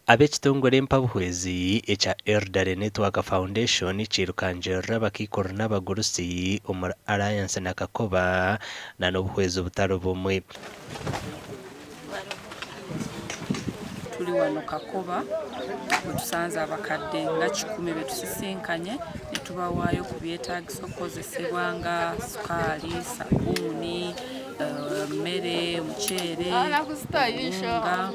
Ab'ekitongore empabuhwezi ekya Elderly Network Foundation kirukangirira abakaikuru n'abagurusi omuri Alliance na Kakoba na n'obuhwezi butari bumwe. Tuli wano Kakoba wetusanze abakadde nga kikumi betusisinkanye netubawaayo ku byetaagisa okukozesebwa nga sukaali, sabuuni, emmere, omuceere, obuwunga.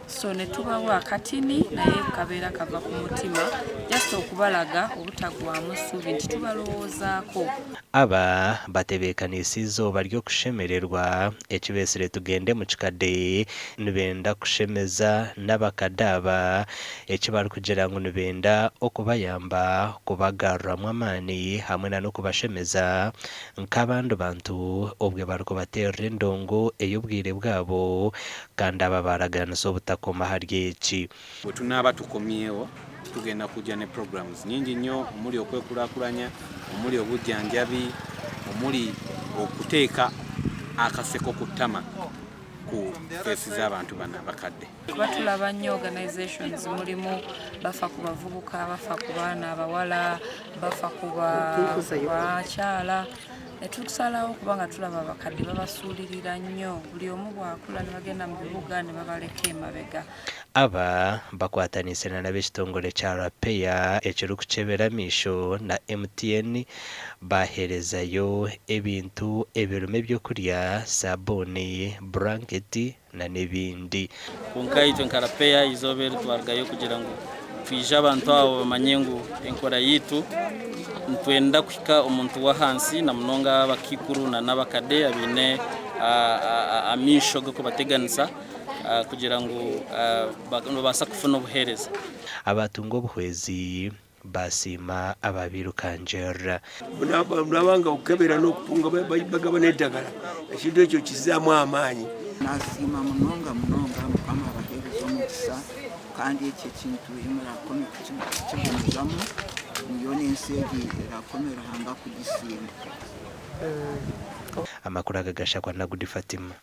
So netubawa akatini naye kabeera kava ku mutima just okubalaga obutagwamu ssuubi nti tubalowoozaako. Aba batebeekaniise eizooba ry'okushemererwa ekibeetsire Tugende mu Kikadde nibenda kushemeza n'abakadde aba eki barikugira ngu nibenda okubayamba kubagaruramu amaani hamwe na n'okubashemeza nk'abandi bantu obwe barikubateerera endongo ey'obwire bwabo kandi aba baaraganisa obutakoma ahari eki. Bwe tunaaba tukomyewo tugenda kujja ne programs nyingi nnyo omuli okwekulakulanya, omuli obujjanjabi, omuli okuteeka akaseko ku ttama ku feesi z'abantu bano abakadde. Kuba tulaba nnyo organizations mulimu bafa ku bavubuka, bafa ku baana abawala, bafa ku bakyala ne tusalawo kubanga tulaba abakadde babasuulirira nnyo buli omu bw'akula ne bagenda mu bibuga ne babaleka emabega. Aba bakwataniise na n'ab'ekitongore kya Rapea ekirikukyebera amaisho na MTN baaheerezayo ebintu ebirimu ebyokurya, saabuuni, buranketi na n'ebindi. Kwonka itwe nka Rapea eizooba eri twarugayo kugira ngu twije abantu abo bamanye ngu enkora yaitu nitwenda kuhika omuntu w'ahansi na munonga abakaikuru na n'abakade abaine amaisho g'okubateganisa kugira ngu nibabaasa kufuna obuheereza. Abaatunga obuhwezi baasiima abaabirukangirira. Naaba nga okukebera n'okutunga bagaba n'eddagala, ekintu ekyo kizaamu amaani. Nasiima munonga munonga Mukama abaheereze omugisa kandi eki ekintu emurakome kukigumizamu niyo n'ensi egi erakome Ruhanga kugisiima. Amakuru aga gashakwa Nagudi Fatima.